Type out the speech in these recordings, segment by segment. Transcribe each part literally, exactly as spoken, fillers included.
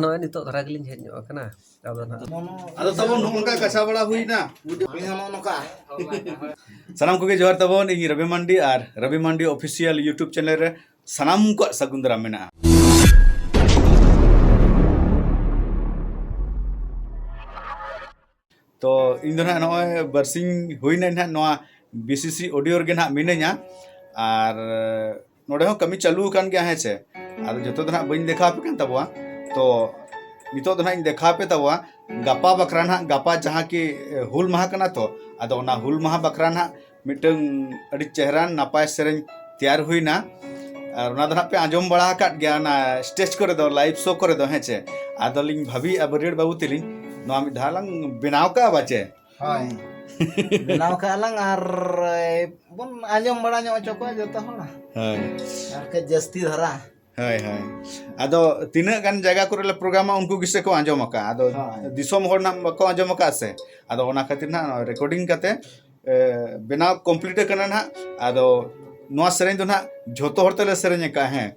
ᱱᱚᱜᱼᱚᱭ ᱱᱤᱛᱚᱜ ᱫᱷᱟᱨᱟ ᱜᱮᱞᱤᱧ ᱦᱮᱡ ᱧᱚᱜ ᱟᱠᱟᱱᱟ᱾ ᱟᱫᱚ ᱱᱟᱜ ᱟᱫᱚ ᱛᱟᱵᱚᱱ ᱱᱚᱜᱼᱚ ᱱᱚᱝᱠᱟ ᱠᱟᱪᱷᱟ ᱵᱟᱲᱟ ᱦᱩᱭᱱᱟ᱾ ᱩᱱᱤ ᱦᱚᱸ ᱱᱚᱜᱼᱚ ᱱᱚᱝᱠᱟ᱾ ᱥᱟᱱᱟᱢ ᱠᱚᱜᱮ ᱡᱚᱦᱟᱨ ᱛᱟᱵᱚᱱ, ᱤᱧ ᱨᱚᱵᱤ ᱢᱟᱱᱰᱤ ᱟᱨ ᱨᱚᱵᱤ ᱢᱟᱱᱰᱤ Official YouTube channel ᱨᱮ ᱥᱟᱱᱟᱢ ᱠᱚᱣᱟᱜ ᱥᱟᱹᱜᱩᱱ ᱫᱟᱨᱟᱢ ᱢᱮᱱᱟᱜᱼᱟ᱾ ᱛᱚ ᱤᱧ ᱫᱚ ᱱᱟᱦᱟᱜ ᱱᱚᱜᱼᱚᱭ ᱵᱟᱨᱥᱤᱧ ᱦᱩᱭᱱᱟ ᱱᱟᱦᱟᱜ ᱱᱚᱣᱟ BCC audio ᱨᱮᱜᱮ ᱱᱟᱦᱟᱜ ᱢᱤᱱᱟᱹᱧᱟ᱾ ᱟᱨ ᱱᱚᱰᱮ ᱦᱚᱸ ᱠᱟᱹᱢᱤ ᱪᱟᱹᱞᱩ ᱟᱠᱟᱱ ᱜᱮᱭᱟ, ᱦᱮᱸ ᱪᱮ? ᱟᱫᱚ ᱡᱚᱛᱚ ᱫᱚ ᱱᱟᱦᱟᱜ ᱵᱟᱹᱧ ᱫᱮᱠᱷᱟᱣ ᱟᱯᱮ ᱠᱟᱱ ᱛᱟᱵᱚᱣᱟ᱾ ᱛᱚ ᱱᱤᱛᱚᱜ ᱫᱚ ᱱᱟᱦᱟᱜ ᱤᱧ ᱫᱮᱠᱷᱟᱣ ᱟᱯᱮ ᱛᱟᱵᱚᱣᱟ ᱜᱟᱯᱟ ᱵᱟᱠᱷᱨᱟ ᱱᱟᱦᱟᱜ, ᱜᱟᱯᱟ ᱡᱟᱦᱟᱸ ᱠᱤ ᱦᱩᱞ ᱢᱟᱦᱟ ᱠᱟᱱᱟ, ᱛᱚ ᱟᱫᱚ ᱚᱱᱟ ᱦᱩᱞ ᱢᱟᱦᱟ ᱵᱟᱠᱷᱨᱟ ᱱᱟᱦᱟᱜ ᱢᱤᱫᱴᱟᱝ ᱟᱹᱰᱤ ᱪᱮᱦᱨᱟ ᱱᱟᱯᱟᱭ ᱥᱮᱨᱮᱧ ᱛᱮᱭᱟᱨ ᱦᱩᱭᱱᱟ᱾ ᱟᱨ ᱚᱱᱟ ᱫᱚ ᱱᱟᱦᱟᱜ ᱯᱮ ᱟᱸᱡᱚᱢ ᱵᱟᱲᱟ ᱟᱠᱟᱫ ᱜᱮᱭᱟ ᱚᱱᱟ stage ᱠᱚᱨᱮ ᱫᱚ, live show ᱠᱚᱨᱮ ᱫᱚ, ᱦᱮᱸ ᱪᱮ? ᱟᱫᱚᱞᱤᱧ ᱵᱷᱟᱹᱵᱤᱭᱮᱫᱼᱟ ᱵᱟᱹᱨᱭᱟᱹᱲ ᱵᱟᱹᱵᱩ ᱛᱤᱞᱤᱧ ᱱᱚᱣᱟ ᱢᱤᱫ ᱫᱷᱟᱣ ᱞᱟᱝ ᱵᱮᱱᱟᱣ ᱠᱟᱜᱼᱟ ᱵᱟᱪᱮ? ᱦᱳᱭ᱾ ᱵᱮᱱᱟᱣ ᱠᱟᱜᱼᱟ ᱞᱟᱝ ᱟᱨ, ᱮ, ᱵᱚᱱ ᱟᱸᱡᱚᱢ ᱵᱟᱲᱟ ᱧᱚᱜ ᱦᱚᱪᱚ ᱠᱚᱣᱟ ᱡᱚᱛᱚ ᱦᱚᱲ᱾ ᱦᱳᱭ᱾ ᱟᱨ ᱠᱟᱹᱡ ᱡᱟᱹᱥᱛᱤ ᱫᱷᱟᱨᱟ᱾ ᱦᱳᱭ, ᱦᱳᱭ᱾ ᱟᱫᱚ ᱛᱤᱱᱟᱹᱜ ᱜᱟᱱ ᱡᱟᱭᱜᱟ ᱠᱚᱨᱮ ᱞᱮ ᱯᱨᱳᱜᱨᱟᱢᱟ, ᱩᱱᱠᱩ ᱜᱮᱥᱮ ᱠᱚ ᱟᱸᱡᱚᱢ ᱟᱠᱟᱫᱼᱟ᱾ ᱟᱫᱚ ᱦᱳᱭ᱾ ᱫᱤᱥᱚᱢ ᱦᱚᱲ ᱱᱟᱜ ᱵᱟᱠᱚ ᱟᱸᱡᱚᱢ ᱟᱠᱟᱫᱼᱟ ᱥᱮ᱾ ᱟᱫᱚ ᱚᱱᱟ ᱠᱷᱟᱹᱛᱤᱨ ᱱᱟᱜ recording ᱠᱟᱛᱮ, ᱮ, ᱵᱮᱱᱟᱣ complete ᱟᱠᱟᱱᱟ ᱱᱟᱜ᱾ ᱟᱫᱚ ᱱᱚᱣᱟ ᱥᱮᱨᱮᱧ ᱫᱚ ᱱᱟᱜ ᱡᱷᱚᱛᱚ ᱦᱚᱲ ᱛᱮᱞᱮ ᱥᱮᱨᱮᱧ ᱟᱠᱟᱫᱼᱟ, ᱦᱮᱸ᱾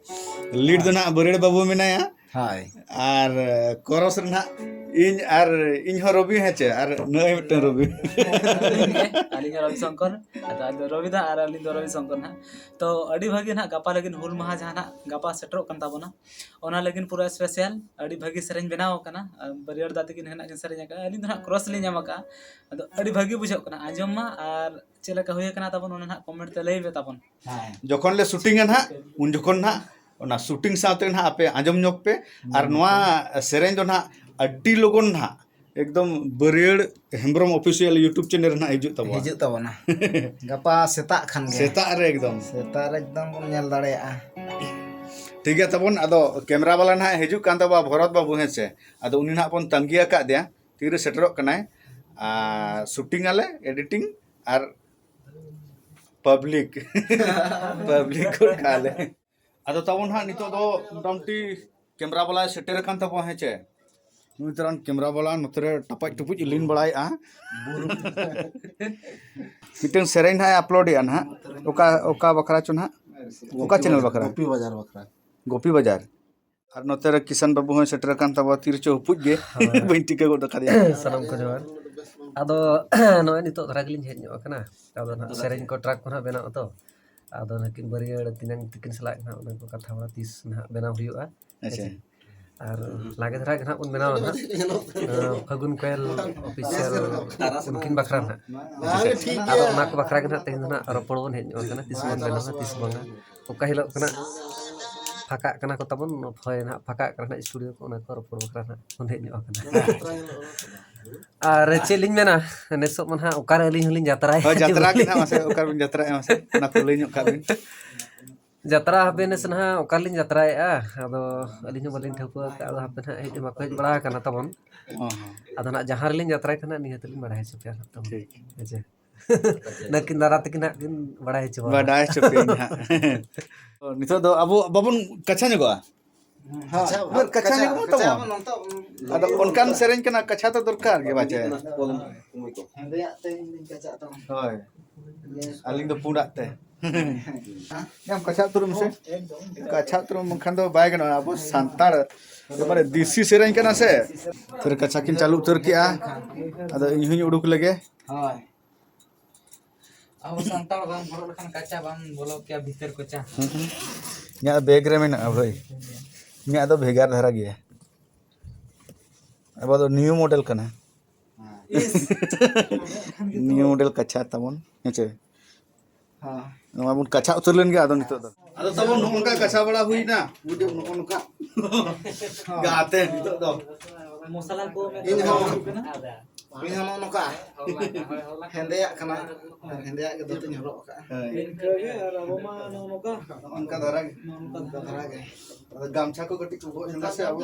Lead ᱫᱚ ᱦᱳᱭ᱾ ᱱᱟᱜ ᱵᱟᱹᱨᱭᱟᱹᱲ ᱵᱟᱹᱵᱩ ᱢᱮᱱᱟᱭᱟ᱾ ᱦᱳᱭ᱾ ᱟᱨ chorus ᱨᱮ ᱱᱟᱜ ᱤᱧ ᱟᱨ ᱤᱧ ᱦᱚᱸ ᱨᱚᱵᱤ, ᱦᱮᱸ ᱪᱮ, ᱟᱨ ᱱᱩᱭ ᱢᱤᱫᱴᱟᱝ ᱨᱚᱵᱤ᱾ ᱟᱹᱞᱤᱧ ᱦᱚᱸ ᱨᱚᱵᱤ ᱥᱚᱝᱠᱚᱨ, ᱟᱫᱚ ᱟᱹᱞᱤᱧ ᱫᱚ ᱨᱚᱵᱤ ᱫᱟ ᱟᱨ ᱟᱹᱞᱤᱧ ᱫᱚ ᱨᱚᱵᱤ ᱥᱚᱝᱠᱚᱨ ᱱᱟᱜ᱾ ᱛᱚ ᱟᱹᱰᱤ ᱵᱷᱟᱹᱜᱤ ᱱᱟᱜ ᱜᱟᱯᱟ ᱞᱟᱹᱜᱤᱫ ᱦᱩᱞ ᱢᱟᱦᱟ ᱡᱟᱦᱟᱸ ᱱᱟᱜ ᱜᱟᱯᱟ ᱥᱮᱴᱮᱨᱚᱜ ᱠᱟᱱ ᱛᱟᱵᱚᱱᱟ, ᱚᱱᱟ ᱞᱟᱹᱜᱤᱫ ᱯᱩᱨᱟᱹ special ᱟᱹᱰᱤ ᱵᱷᱟᱹᱜᱤ ᱥᱮᱨᱮᱧ ᱵᱮᱱᱟᱣ ᱟᱠᱟᱱᱟ᱾ ᱟᱨ ᱵᱟᱹᱨᱭᱟᱹᱲ ᱫᱟ ᱛᱟᱹᱠᱤᱱ ᱦᱮᱱᱟᱜ ᱠᱤᱱ ᱥᱮᱨᱮᱧ ᱟᱠᱟᱫᱼᱟ, ᱟᱹᱞᱤᱧ ᱫᱚ ᱱᱟᱜ chorus ᱞᱤᱧ ᱮᱢ ᱟᱠᱟᱫᱼᱟ᱾ ᱟᱫᱚ ᱟᱹᱰᱤ ᱵᱷᱟᱹᱜᱤ ᱵᱩᱡᱷᱟᱹᱜ ᱠᱟᱱᱟ ᱟᱸᱡᱚᱢ ᱢᱟ, ᱟᱨ ᱪᱮᱫ ᱞᱮᱠᱟ ᱦᱩᱭ ᱟᱠᱟᱱᱟ ᱛᱟᱵᱚᱱ ᱚᱱᱟ ᱱᱟᱜ comment ᱨᱮ ᱞᱟᱹᱭ ᱯᱮ ᱛᱟᱵᱚᱱ᱾ ᱦᱮᱸ᱾ ᱡᱚᱠᱷᱚᱱ ᱞᱮ shootingᱟ ᱱᱟᱦᱟᱜ, ᱩᱱ ᱡᱚᱠᱷᱚᱱ ᱱᱟᱦᱟᱜ ᱚᱱᱟ shooting ᱥᱟᱶᱛᱮ ᱱᱟᱦᱟᱜ ᱟᱯᱮ ᱟᱸᱡᱚᱢ ᱧᱚᱜ ᱯᱮ᱾ ᱟᱨ ᱦᱩᱸ᱾ ᱱᱚᱣᱟ ᱥᱮᱨᱮᱧ ᱫᱚ ᱱᱟᱦᱟᱜ ᱟᱹᱰᱤ ᱞᱚᱜᱚᱱ ᱱᱟᱦᱟᱜ ᱮᱠᱫᱚᱢ ᱵᱟᱹᱨᱭᱟᱹᱲ ᱦᱮᱢᱵᱨᱚᱢ Official YouTube channel ᱨᱮ ᱱᱟᱦᱟᱜ ᱦᱤᱡᱩᱜ ᱛᱟᱵᱚᱱᱟ᱾ ᱦᱤᱡᱩᱜ ᱛᱟᱵᱚᱱᱟ᱾ ᱜᱟᱯᱟ ᱥᱮᱛᱟᱜ ᱠᱷᱟᱱ ᱜᱮ᱾ ᱥᱮᱛᱟᱜ ᱨᱮ ᱮᱠᱫᱚᱢ᱾ ᱥᱮᱛᱟᱜ ᱨᱮ ᱮᱠᱫᱚᱢ ᱵᱚᱱ ᱧᱮᱞ ᱫᱟᱲᱮᱭᱟᱜᱼᱟ᱾ ᱴᱷᱤᱠ ᱜᱮᱭᱟ ᱛᱟᱵᱚᱱ, ᱟᱫᱚ camera ᱵᱟᱞᱟ ᱱᱟᱦᱟᱜ ᱦᱤᱡᱩᱜ ᱠᱟᱱ ᱛᱟᱵᱚᱱᱟ ᱵᱷᱚᱨᱚᱛ ᱵᱟᱹᱵᱩ, ᱦᱮᱸ ᱥᱮ? ᱟᱫᱚ ᱩᱱᱤ ᱱᱟᱦᱟᱜ ᱵᱚᱱ ᱛᱟᱺᱜᱤ ᱟᱠᱟᱫᱮᱭᱟ, ᱛᱤᱨᱮ ᱥᱮᱴᱮᱨᱚᱜ ᱠᱟᱱᱟᱭ᱾ ᱟᱨ shooting ᱟᱞᱮ, editing ᱟᱨ public, public ᱜᱚᱫ ᱠᱟᱜᱼᱟ ᱞᱮ᱾ ᱟᱫᱚ ᱛᱟᱵᱚᱱ ᱦᱟᱸᱜ ᱱᱤᱛᱚᱜ ᱫᱚ ᱢᱚᱴᱟᱢᱩᱴᱤ camera ᱵᱟᱞᱟᱭ ᱥᱮᱴᱮᱨ ᱟᱠᱟᱱ ᱛᱟᱵᱚᱱᱟ, ᱦᱮᱸ ᱪᱮ? ᱱᱩᱭ ᱛᱟᱨᱟᱱ camera ᱵᱟᱞᱟ ᱱᱚᱛᱮ ᱨᱮ ᱴᱟᱯᱟᱡ ᱴᱩᱯᱩᱡ ᱞᱤᱱ ᱵᱟᱲᱟᱭᱮᱫᱼᱟ᱾ ᱢᱤᱫᱴᱟᱝ ᱥᱮᱨᱮᱧ ᱱᱟᱦᱟᱜ ᱮ upload ᱮᱫᱼᱟ ᱱᱟᱦᱟᱜ᱾ ᱚᱠᱟ, ᱚᱠᱟ ᱵᱟᱠᱷᱨᱟ ᱪᱚ ᱱᱟᱦᱟᱜ? ᱚᱠᱟ channel ᱵᱟᱠᱷᱨᱟ? ᱜᱳᱯᱤ ᱵᱟᱡᱟᱨ ᱵᱟᱠᱷᱨᱟ᱾ ᱜᱳᱯᱤ ᱵᱟᱡᱟᱨ᱾ ᱟᱨ ᱱᱚᱛᱮ ᱨᱮ ᱠᱤᱥᱟᱱ ᱵᱟᱹᱵᱩ ᱦᱚᱸᱭ ᱥᱮᱴᱮᱨ ᱟᱠᱟᱱ ᱛᱟᱵᱚᱱᱟ, ᱛᱤ ᱨᱮᱪᱚ ᱦᱩᱯᱩᱡ ᱜᱮ᱾ ᱦᱳᱭ᱾ ᱵᱟᱹᱧ ᱴᱷᱤᱠᱟᱹ ᱜᱚᱫ ᱟᱠᱟᱫᱮᱭᱟ᱾ ᱥᱟᱱᱟᱢ ᱠᱚ ᱡᱚᱦᱟᱨ᱾ ᱟᱫᱚ ᱱᱚᱜᱼᱚᱭ ᱱᱤᱛᱚᱜ ᱫᱷᱟᱨᱟ ᱜᱮᱞᱤᱧ ᱦᱮᱡ ᱧᱚᱜ ᱟᱠᱟᱱᱟ᱾ ᱟᱫᱚ ᱱᱟᱦᱟᱜ ᱥᱮᱨᱮᱧ ᱠᱚ ᱴᱨᱟᱠ ᱠᱚ ᱱᱟᱦᱟᱜ ᱵᱮᱱᱟᱣ ᱟᱛᱚ, ᱟᱫᱚ ᱱᱟᱹᱠᱤᱱ ᱵᱟᱹᱨᱭᱟᱹᱲ ᱛᱮᱧᱟᱝ ᱛᱤᱠᱤᱱ ᱥᱟᱞᱟᱜ ᱱᱟᱦᱟᱜ ᱚᱱᱟ ᱠᱚ ᱠᱟᱛᱷᱟ ᱵᱟᱲᱟ ᱛᱤᱥ ᱱᱟᱦᱟᱜ ᱵᱮᱱᱟᱣ ᱦᱩᱭᱩᱜᱼᱟ᱾ ᱟᱪᱪᱷᱟ᱾ ᱦᱮᱸᱥᱮ? ᱟᱨ ᱞᱟᱜᱮ ᱫᱷᱟᱨᱟ ᱜᱮ ᱱᱟᱦᱟᱜ ᱵᱚᱱ ᱵᱮᱱᱟᱣᱟ ᱱᱟᱦᱟᱜ᱾ ᱟᱸ, ᱯᱷᱟᱹᱜᱩᱱ ᱠᱚᱭᱮᱞ ᱚᱯᱷᱤᱥᱤᱭᱟᱞ ᱩᱱᱠᱤᱱ ᱵᱟᱠᱷᱨᱟ ᱱᱟᱦᱟᱜ᱾ ᱟᱫᱚ ᱚᱱᱟ ᱠᱚ ᱵᱟᱠᱷᱨᱟ ᱜᱮ ᱱᱟᱦᱟᱜ ᱛᱮᱦᱮᱧ ᱫᱚ ᱱᱟᱦᱟᱜ ᱨᱚᱯᱚᱲ ᱵᱚᱱ ᱦᱮᱡ ᱧᱚᱜ ᱟᱠᱟᱱᱟ, ᱛᱤᱥ ᱵᱚᱱ ᱵᱮᱱᱟᱣᱟ, ᱛᱤᱥ ᱵᱟᱝᱟ᱾ ᱚᱠᱟ ᱦᱤᱞᱳᱜ ᱠᱷᱚᱱᱟᱜ ᱯᱷᱟᱸᱠᱟᱜ ᱠᱟᱱᱟ ᱠᱚ ᱛᱟᱵᱚᱱ, ᱦᱳᱭ ᱱᱟᱦᱟᱜ ᱯᱷᱟᱸᱠᱟᱜ ᱠᱟᱱᱟ ᱱᱟᱦᱟᱜ ᱥᱴᱩᱰᱤᱭᱳ ᱠᱚ, ᱚᱱᱟ ᱠᱚ ᱨᱚᱯᱚᱲ ᱵᱟᱠᱷᱨᱟ ᱱᱟᱦᱟᱜ ᱵᱚᱱ ᱦᱮᱡ ᱧᱚᱜ ᱟᱠᱟᱱᱟ᱾ ᱟᱨ ᱪᱮᱫ ᱞᱤᱧ ᱢᱮᱱᱟ, ᱱᱮᱥᱚᱜ ᱢᱟ ᱱᱟᱦᱟᱜ ᱚᱠᱟᱨᱮ ᱟᱹᱞᱤᱧ ᱦᱚᱸᱞᱤᱧ ᱡᱟᱛᱨᱟᱭ᱾ ᱦᱳᱭ, ᱡᱟᱛᱨᱟ ᱜᱮ ᱱᱟᱦᱟᱜ, ᱢᱟᱥᱮ ᱚᱠᱟ ᱨᱮᱵᱤᱱ ᱡᱟᱛᱨᱟᱭᱮᱫᱼᱟ, ᱢᱟᱥᱮ ᱚᱱᱟ ᱠᱚ ᱞᱟᱹᱭ ᱧᱚᱜ ᱠᱟᱜ ᱵᱤᱱ᱾ ᱡᱟᱛᱨᱟ ᱦᱟᱯᱮ ᱱᱮᱥ ᱱᱟᱦᱟᱜ ᱚᱠᱟᱨᱮᱞᱤᱧ ᱡᱟᱛᱨᱟᱭᱮᱫᱼᱟ, ᱟᱫᱚ ᱟᱹᱞᱤᱧ ᱦᱚᱸ ᱵᱟᱹᱞᱤᱧ ᱴᱷᱟᱹᱣᱠᱟᱹ ᱟᱠᱟᱫᱼᱟ᱾ ᱟᱫᱚ ᱦᱟᱯᱮ ᱱᱟᱦᱟᱜ ᱦᱮᱡ ᱢᱟᱠᱚ ᱦᱮᱡ ᱵᱟᱲᱟ ᱟᱠᱟᱱᱟ ᱛᱟᱵᱚᱱ᱾ ᱚ ᱦᱚᱸ᱾ ᱟᱫᱚ ᱱᱟᱦᱟᱜ ᱡᱟᱦᱟᱸ ᱨᱮᱞᱤᱧ ᱡᱟᱛᱨᱟᱭ ᱠᱷᱟᱱ ᱱᱟᱦᱟᱜ ᱱᱤᱦᱟᱹᱛ ᱞᱤᱧ ᱵᱟᱲᱟᱭ ᱦᱚᱪᱚ ᱯᱮᱭᱟ ᱱᱟᱦᱟᱜ ᱛᱟᱵᱚᱱ᱾ ᱴᱷᱤᱠ᱾ ᱦᱮᱸ ᱪᱮ? ᱱᱟᱹᱠᱤᱱ ᱫᱟᱨᱟ ᱛᱟᱹᱠᱤᱱ ᱦᱟᱸᱜ ᱠᱤᱱ ᱵᱟᱲᱟᱭ ᱦᱚᱪᱚ ᱵᱚᱱᱟ᱾ ᱵᱟᱰᱟᱭ ᱦᱚᱪᱚ ᱯᱮᱭᱟᱹᱧ ᱦᱟᱸᱜ᱾ ᱛᱚ, ᱱᱤᱛᱚᱜ ᱫᱚ ᱟᱵᱚ ᱵᱟᱵᱚᱱ ᱠᱟᱪᱷᱟ ᱧᱚᱜᱚᱜᱼᱟ? ᱦᱮᱸ᱾ ᱵᱚᱱ ᱠᱟᱪᱷᱟ ᱧᱚᱜᱚᱜ ᱢᱟ ᱛᱟᱵᱚᱱ᱾ ᱟᱫᱚ ᱚᱱᱠᱟᱱ ᱥᱮᱨᱮᱧ ᱠᱟᱱᱟ, ᱠᱟᱪᱷᱟ ᱛᱚ ᱫᱚᱨᱠᱟᱨ ᱜᱮ ᱵᱟᱪᱮ᱾ ᱦᱮᱸᱫᱮᱭᱟᱜ ᱛᱮ ᱤᱧ ᱫᱩᱧ ᱠᱟᱪᱷᱟᱜ ᱛᱟᱢᱟ᱾ ᱦᱳᱭ᱾ ᱟᱹᱞᱤᱧ ᱫᱚ ᱯᱩᱸᱰᱟᱜ ᱛᱮ᱾ ᱟᱢ ᱠᱟᱪᱷᱟ ᱩᱛᱟᱹᱨᱚᱜ ᱢᱮᱥᱮ᱾ ᱠᱟᱪᱷᱟ ᱩᱛᱟᱹᱨᱚᱜ ᱢᱮ, ᱵᱟᱝᱠᱷᱟᱱ ᱫᱚ ᱵᱟᱭ ᱜᱟᱱᱚᱜᱼᱟ᱾ ᱟᱵᱚ ᱥᱟᱱᱛᱟᱲ ᱮᱠᱵᱟᱨᱮ ᱫᱮᱥᱤ ᱥᱮᱨᱮᱧ ᱠᱟᱱᱟ ᱥᱮ᱾ ᱯᱷᱤᱨ ᱠᱟᱪᱷᱟ ᱠᱤᱱ ᱪᱟᱹᱞᱩ ᱩᱛᱟᱹᱨ ᱠᱮᱜᱼᱟ᱾ ᱟᱫᱚ ᱤᱧ ᱦᱚᱸᱧ ᱩᱰᱩᱠ ᱞᱮᱜᱮ᱾ ᱦᱳᱭ᱾ ᱟᱵᱚ ᱥᱟᱱᱛᱟᱲ ᱵᱟᱢ ᱦᱚᱨᱚᱜ ᱞᱮᱠᱷᱟᱱ ᱠᱟᱪᱟ ᱵᱟᱢ ᱵᱚᱞᱚ ᱠᱮᱭᱟ ᱵᱷᱤᱛᱟᱹᱨ ᱠᱚᱪᱟ᱾ ᱦᱩᱸ, ᱦᱩᱸ᱾ ᱤᱧᱟᱹᱜ ᱵᱮᱜᱽ ᱨᱮ ᱢᱮᱱᱟᱜᱼᱟ ᱵᱷᱟᱹᱭ᱾ ᱤᱧᱟᱹᱜ ᱫᱚ ᱵᱷᱮᱜᱟᱨ ᱫᱷᱟᱨᱟ ᱜᱮᱭᱟ᱾ ᱟᱵᱚ ᱫᱚ ᱱᱤᱭᱩ ᱢᱚᱰᱮᱞ ᱠᱟᱱᱟ᱾ ᱤᱥ᱾ ᱱᱤᱭᱩ ᱢᱚᱰᱮᱞ ᱠᱟᱪᱷᱟ ᱛᱟᱵᱚᱱ, ᱦᱮᱸ ᱪᱮ? ᱦᱮᱸ᱾ ᱱᱚᱣᱟ ᱵᱚᱱ ᱠᱟᱪᱷᱟ ᱩᱛᱟᱹᱨ ᱞᱮᱱ ᱜᱮ ᱟᱫᱚ ᱱᱤᱛᱚᱜ ᱫᱚ᱾ ᱟᱫᱚ ᱛᱟᱵᱚᱱ ᱱᱚᱜᱼᱚ ᱱᱚᱝᱠᱟ ᱠᱟᱪᱷᱟ ᱵᱟᱲᱟ ᱦᱩᱭᱱᱟ, ᱵᱩᱡᱷᱟᱹᱣ, ᱱᱚᱜᱼᱚ ᱱᱚᱝᱠᱟ᱾ ᱦᱮᱸ᱾ ᱜᱟᱛᱮ ᱱᱤᱛᱚᱜ ᱫᱚ᱾ ᱢᱚᱥᱞᱟ ᱠᱚ ᱢᱮᱱᱟᱜᱼᱟ᱾ ᱤᱧ ᱦᱚᱸ᱾ ᱤᱧ ᱦᱚᱸ ᱱᱚᱜᱼᱚ ᱱᱚᱝᱠᱟ᱾ ᱦᱮᱸᱫᱮᱭᱟᱜ ᱠᱟᱱᱟ᱾ ᱟᱨ ᱦᱮᱸᱫᱮᱭᱟᱜ ᱜᱮ ᱫᱷᱩᱛᱤᱧ ᱦᱚᱨᱚᱜ ᱟᱠᱟᱜᱼᱟ᱾ ᱦᱳᱭ᱾ ᱤᱱᱠᱟᱹ ᱜᱮ, ᱟᱨ ᱟᱵᱚ ᱢᱟ ᱱᱚᱜᱼᱚ ᱱᱚᱝᱠᱟ᱾ ᱱᱚᱜᱼᱚ ᱱᱚᱝᱠᱟ ᱫᱷᱟᱨᱟ ᱜᱮ᱾ ᱱᱚᱜᱼᱚ ᱱᱚᱝᱠᱟ ᱫᱷᱟᱨᱟ ᱜᱮ᱾ ᱟᱫᱚ ᱜᱟᱢᱪᱷᱟ ᱠᱚ ᱠᱟᱹᱴᱤᱡ ᱠᱚ ᱜᱚᱜ ᱧᱚᱜᱟ ᱥᱮ ᱟᱵᱚ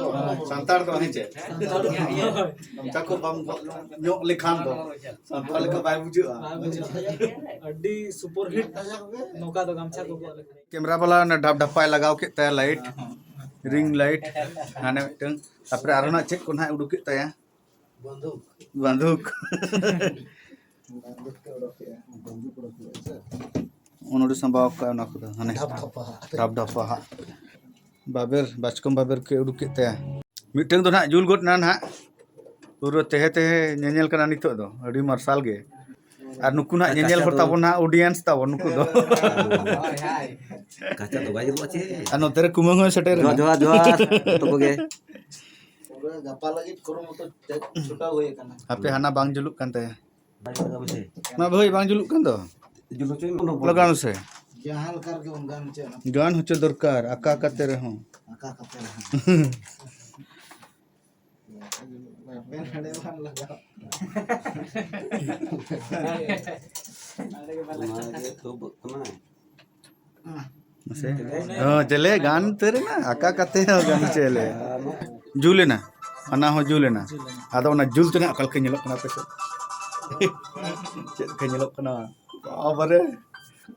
ᱥᱟᱱᱛᱟᱲ ᱫᱚ, ᱦᱮᱸ ᱪᱮ? ᱥᱟᱱᱛᱟᱲ ᱫᱚ᱾ ᱜᱟᱢᱪᱷᱟ ᱠᱚ ᱵᱟᱢ ᱜᱚᱜ ᱧᱚᱜ ᱞᱮᱠᱷᱟᱱ ᱫᱚ ᱥᱟᱱᱛᱟᱲ ᱞᱮᱠᱟ ᱵᱟᱭ ᱵᱩᱡᱷᱟᱹᱜᱼᱟ᱾ ᱵᱟᱭ ᱵᱩᱡᱷᱟᱹᱜᱼᱟ᱾ ᱟᱹᱰᱤ ᱥᱩᱯᱟᱨ ᱦᱤᱴ ᱱᱚᱝᱠᱟ ᱫᱚ ᱜᱟᱢᱪᱷᱟ ᱠᱚ ᱜᱚᱜ ᱞᱮᱠᱷᱟᱱ᱾ ᱠᱮᱢᱨᱟ ᱵᱟᱞᱟ ᱚᱱᱟ ᱰᱷᱟᱯ ᱰᱷᱟᱯᱟᱭ ᱞᱟᱜᱟᱣ ᱠᱮᱫ ᱛᱟᱭᱟ ᱞᱟᱭᱤᱴ, ᱨᱤᱝ ᱞᱟᱭᱤᱴ, ᱦᱟᱱᱮ ᱢᱤᱫᱴᱟᱝ, ᱛᱟᱯᱚᱨᱮ ᱟᱨᱦᱚᱸ ᱱᱟᱜ ᱪᱮᱫ ᱠᱚ ᱱᱟᱜ ᱩᱰᱩᱠ ᱠᱮᱫ ᱛᱟᱭᱟ? ᱵᱟᱱᱫᱩᱠ᱾ ᱵᱟᱱᱫᱩᱠ᱾ ᱵᱟᱱᱫᱩᱠ ᱛᱮ ᱚᱰᱚᱠ ᱠᱮᱜᱼᱟ, ᱵᱟᱱᱫᱩᱠ ᱚᱰᱚᱠ ᱠᱮᱜᱼᱟ, ᱥᱮ? ᱩᱱ ᱩᱰᱤ ᱥᱟᱢᱵᱟᱣ ᱠᱟᱜᱼᱟ ᱚᱱᱟ ᱠᱚᱫᱚ, ᱦᱟᱱᱮ ᱰᱷᱟᱯ ᱰᱷᱟᱯᱟ ᱦᱟᱜ᱾ ᱰᱷᱟᱯ ᱰᱷᱟᱯᱟ ᱦᱟᱜ᱾ ᱵᱟᱵᱮᱨ, ᱵᱟᱪᱠᱚᱢ ᱵᱟᱵᱮᱨ ᱠᱚ ᱩᱰᱩᱠ ᱠᱮᱫ ᱛᱟᱭᱟ᱾ ᱢᱤᱫᱴᱟᱝ ᱫᱚ ᱱᱟᱦᱟᱜ ᱡᱩᱞ ᱜᱚᱫ ᱮᱱᱟ ᱱᱟᱦᱟᱜ, ᱯᱩᱨᱟᱹ ᱛᱮᱦᱮ ᱛᱮᱦᱮ ᱧᱮᱧᱮᱞ ᱠᱟᱱᱟ ᱱᱤᱛᱚᱜ ᱫᱚ, ᱟᱹᱰᱤ ᱢᱟᱨᱥᱟᱞ ᱜᱮ᱾ ᱟᱨ ᱱᱩᱠᱩ ᱱᱟᱦᱟᱜ ᱟᱨ ᱧᱮᱧᱮᱞ ᱠᱟᱪᱟ ᱦᱚᱲ ᱫᱚ? ᱛᱟᱵᱚᱱ ᱱᱟᱦᱟᱜ audience ᱛᱟᱵᱚᱱ ᱱᱩᱠᱩ ᱫᱚ᱾ ᱠᱟᱪᱟ ᱫᱚ ᱵᱟᱭ ᱡᱩᱞᱩᱜᱼᱟ ᱪᱮ? ᱟᱨ ᱱᱚᱛᱮ ᱨᱮ ᱠᱩᱢᱟᱹᱝ ᱦᱚᱸᱭ ᱥᱮᱴᱮᱨ ᱮᱱᱟ᱾ ᱡᱚᱦᱟᱨ, ᱡᱚᱦᱟᱨ, ᱡᱚᱦᱟᱨ, ᱡᱚᱛᱚ ᱠᱚᱜᱮ᱾ ᱯᱩᱨᱟᱹ ᱜᱟᱯᱟ ᱞᱟᱹᱜᱤᱫ ᱠᱩᱨᱩᱢᱩᱴᱩ ᱪᱷᱩᱴᱟᱹᱣ ᱦᱩᱭ ᱟᱠᱟᱱᱟ᱾ ᱦᱟᱯᱮ, ᱦᱟᱱᱟ ᱵᱟᱝ ᱡᱩᱞᱩᱜ ᱠᱟᱱ ᱛᱟᱭᱟ᱾ ᱢᱟ ᱵᱷᱟᱹᱭ, ᱵᱟᱝ ᱡᱩᱞᱩᱜ ᱠᱟᱱ ᱫᱚ᱾ ᱡᱩᱞ ᱦᱚᱪᱚᱭ ᱢᱮ, ᱚᱱᱟ ᱞᱟᱜᱟᱣ ᱢᱮᱥᱮ᱾ ᱡᱟᱦᱟᱸ ᱞᱮᱠᱟ ᱨᱮᱜᱮ ᱵᱚᱱ ᱜᱟᱱ ᱦᱚᱪᱚᱭᱟ᱾ ᱜᱟᱱ ᱦᱚᱪᱚ ᱫᱚᱨᱠᱟᱨ, ᱟᱠᱟ ᱠᱟᱛᱮ ᱨᱮᱦᱚᱸ᱾ ᱟᱠᱟ ᱠᱟᱛᱮ ᱨᱮᱦᱚᱸ᱾ ᱟᱵᱮᱱ ᱦᱟᱸᱰᱮ ᱵᱟᱝ ᱞᱟᱜᱟᱣ᱾ ᱚᱱᱟ ᱜᱮ ᱛᱚ ᱵᱚᱛᱚᱨ ᱠᱟᱱᱟ᱾ ᱢᱟᱥᱮ᱾ ᱦᱚᱸ, ᱪᱮᱞᱮ ᱜᱟᱱ ᱩᱛᱟᱹᱨ ᱮᱱᱟ, ᱟᱠᱟ ᱠᱟᱛᱮ ᱦᱚᱸ ᱜᱟᱱ ᱪᱮᱞᱮ᱾ ᱡᱩᱞ ᱮᱱᱟ, ᱚᱱᱟ ᱦᱚᱸ ᱡᱩᱞ ᱮᱱᱟ᱾ ᱟᱫᱚ ᱚᱱᱟ ᱡᱩᱞ ᱛᱮ ᱱᱟᱜ ᱚᱠᱟ ᱞᱮᱠᱟ ᱧᱮᱞᱚᱜ ᱠᱟᱱᱟ ᱟᱯᱮ ᱥᱮᱫ? ᱪᱮᱫ ᱞᱮᱠᱟ ᱧᱮᱞᱚᱜ ᱠᱟᱱᱟ? ᱵᱟᱵᱟᱨᱮ,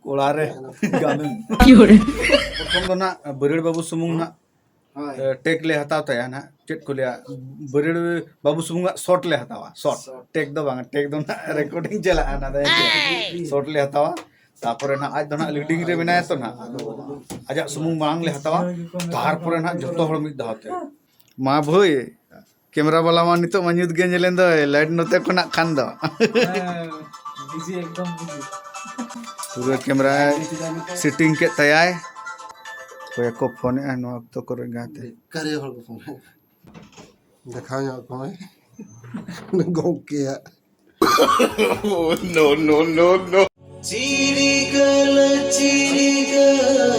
ᱠᱚᱲᱟ ᱨᱮ, ᱜᱟᱱ᱾ ᱯᱨᱚᱛᱷᱚᱢ ᱫᱚ ᱱᱟᱜ ᱵᱟᱹᱨᱟᱹᱲ ᱵᱟᱹᱵᱩ ᱥᱩᱢᱩᱝ ᱱᱟᱜ ᱦᱳᱭ᱾ ᱮ, ᱴᱮᱠ ᱞᱮ ᱦᱟᱛᱟᱣ ᱛᱟᱭᱟ ᱱᱟᱦᱟᱜ, ᱪᱮᱫ ᱠᱚ ᱞᱟᱹᱭᱟ, ᱵᱟᱹᱨᱟᱹᱲ ᱵᱟᱹᱵᱩ ᱥᱩᱢᱩᱝᱟᱜ ᱥᱚᱴ ᱞᱮ ᱦᱟᱛᱟᱣᱟ, ᱥᱚᱴ᱾ ᱥᱚᱴ᱾ ᱴᱮᱠ ᱫᱚ ᱵᱟᱝ, ᱴᱮᱠ ᱫᱚ ᱱᱟᱦᱟᱜ ᱨᱮᱠᱚᱨᱰᱤᱝ ᱪᱟᱞᱟᱜᱼᱟ, ᱚᱱᱟ ᱫᱚ ᱦᱮᱸ ᱪᱮ? ᱥᱚᱴ ᱞᱮ ᱦᱟᱛᱟᱣᱟ, ᱛᱟᱯᱚᱨᱮ ᱱᱟᱦᱟᱜ ᱟᱡ ᱫᱚ ᱱᱟᱦᱟᱜ ᱞᱤᱰᱤᱝ ᱨᱮ ᱢᱮᱱᱟᱭᱟ ᱛᱚ ᱱᱟᱦᱟᱜ, ᱟᱫᱚ ᱟᱡᱟᱜ ᱥᱩᱢᱩᱝ ᱢᱟᱲᱟᱝ ᱞᱮ ᱦᱟᱛᱟᱣᱟ, ᱛᱟᱨᱯᱚᱨᱮ ᱱᱟᱦᱟᱜ ᱡᱚᱛᱚ ᱦᱚᱲ ᱢᱤᱫ ᱫᱷᱟᱣ ᱛᱮ᱾ ᱢᱟ ᱵᱷᱟᱹᱭ, ᱠᱮᱢᱮᱨᱟ ᱵᱟᱞᱟ ᱢᱟ ᱱᱤᱛᱚᱜ ᱢᱟ ᱧᱩᱛ ᱜᱮ ᱧᱮᱞᱮᱱ ᱫᱚᱭ, ᱞᱟᱭᱤᱴ ᱱᱚᱛᱮ ᱠᱷᱚᱱᱟᱜ ᱠᱷᱟᱱ ᱫᱚ᱾ ᱦᱮᱸ, ᱵᱤᱡᱤ, ᱮᱠᱫᱚᱢ ᱵᱤᱡᱤ᱾ ᱯᱩᱨᱟᱹ ᱠᱮᱢᱮᱨᱟ ᱥᱮᱴᱤᱝ ᱠᱮᱫ ᱛᱟᱭᱟᱭ᱾ ᱚᱠᱚᱭ ᱠᱚ ᱯᱷᱳᱱᱮᱜᱼᱟ ᱱᱚᱣᱟ ᱚᱠᱛᱚ ᱠᱚᱨᱮ ᱜᱟᱛᱮ? ᱵᱮᱠᱟᱨᱤᱭᱟᱹ ᱦᱚᱲ ᱠᱚ ᱯᱷᱳᱱᱮᱜᱼᱟ᱾ ᱫᱮᱠᱷᱟᱣ ᱧᱚᱜ ᱠᱚᱢᱮ ᱜᱚᱢᱠᱮᱭᱟᱜ᱾ Oh, no, no, no, no. ᱪᱤᱲᱤᱠᱟᱞ ᱪᱤᱲᱤᱠᱟᱞ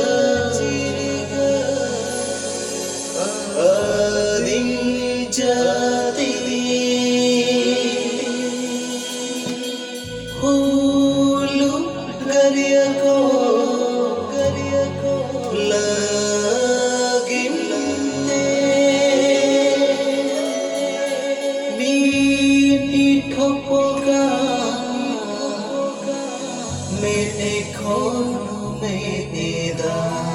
ᱟᱹᱫᱤᱢ ᱡᱟᱹᱛᱤ ᱦᱩᱞ ᱜᱟᱹᱨᱭᱟᱹ ᱠᱚ ᱞᱟᱹᱜᱤᱫ ᱛᱮ ᱢᱤᱫ ᱴᱷᱚᱯᱚᱠᱟ ᱢᱮᱫ ᱠᱷᱚᱱ ᱢᱮᱫ ᱫᱟᱜ᱾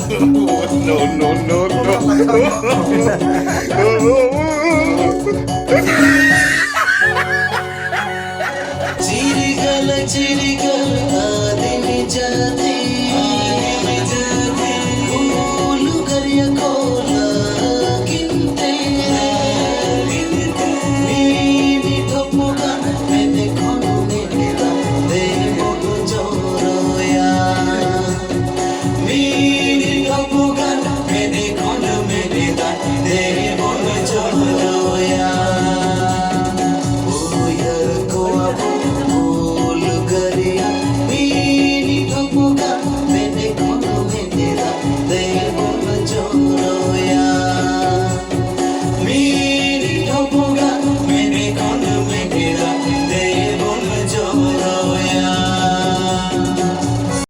No, no, no, no. ᱪᱤᱨᱜᱟᱹᱞ, ᱪᱤᱨᱜᱟᱹᱞ,